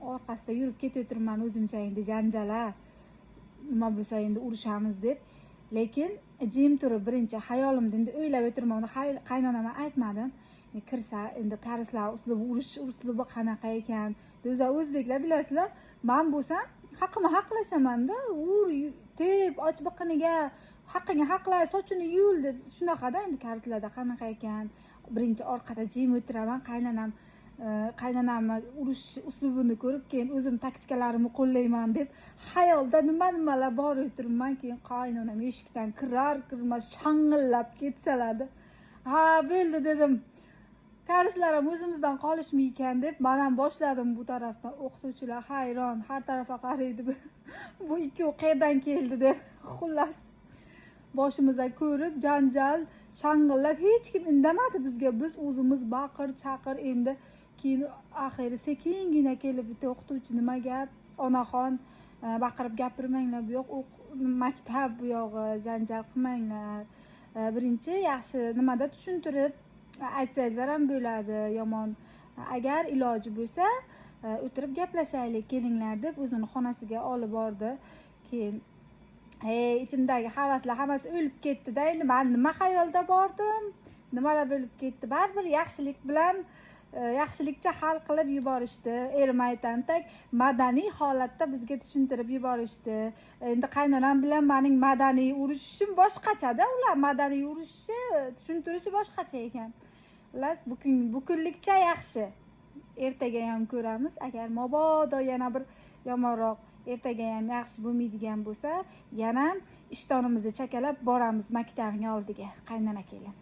Qaynonamni orqasida yurib ketayotirman o'zimcha, endi janjala nima bo'lsa, endi urushamiz deb. Lekin jim turib, birinchi hayolimda endi o'ylab o'tirman. Uni qaynonama aytmadim. Kirsa, endi koreyslar uslubi, urush uslubi qanaqa ekan? O'zi o'zbeklar, bilasizlar, man bo'lsam haqimni haqlashamanda, ur, tep, och biqiniga, haqqingni haqla, sochini yul deb, shunaqada. Endi koreyslarda qanaqa ekan? Birinchi orqada jim o'tiraman, qaynonamni urush uslubini ko'rib, keyin o'zim taktikalarimni qo'llayman deb xayolda nima nimalar bor o'tiribman. Keyin qaynonam eshikdan kirar kirmas shang'illab ketsalardi. Ha, bo'ldi dedim, koreyslar ham o'zimizdan qolishmaykan deb man ham boshladim bu tarafdan. O'qituvchilar hayron, har tarafga qaraydi, bu ikkovi qayerdan keldi deb. Xullas, boshimizda ko'rib janjal, shang'illab, hech kim indamadi bizga, biz o'zimiz baqir chaqir. Endi keyin axiri sekingina kelib bitta o'qituvchi: "Nima gap, onaxon, baqirib gapirmanglar, bu yoq maktab, bu yog'i, janjal qilmanglar. Birinchi yaxshi nimada tushuntirib aytsangizlar ham bo'ladi, yomon agar iloji bo'lsa, o'tirib gaplashaylik, kelinglar", deb o'zini xonasiga olib bordi. Keyin ey, ichimdagi havaslar hammasi o'lib ketdida. Endi man nima xayolda bordim, nimalar bo'lib ketdi, baribir yaxshilik bilan, yaxshilikcha hal qilib yuborishdi. Erim aytandek, madaniy holatda bizga tushuntirib yuborishdi. Endi qaynonam bilan mening madaniy urushishim boshqachada, ular madaniy urushishi, tushuntirishi boshqacha ekan. Xullas, bu kun bu kunlikcha yaxshi, ertaga ham ko'ramiz. Agar mabodo yana bir yomonroq, ertaga ham yaxshi bo'lmaydigan bo'lsa, yana ishtonimizni chakalab boramiz maktabning oldiga, qaynona kelin.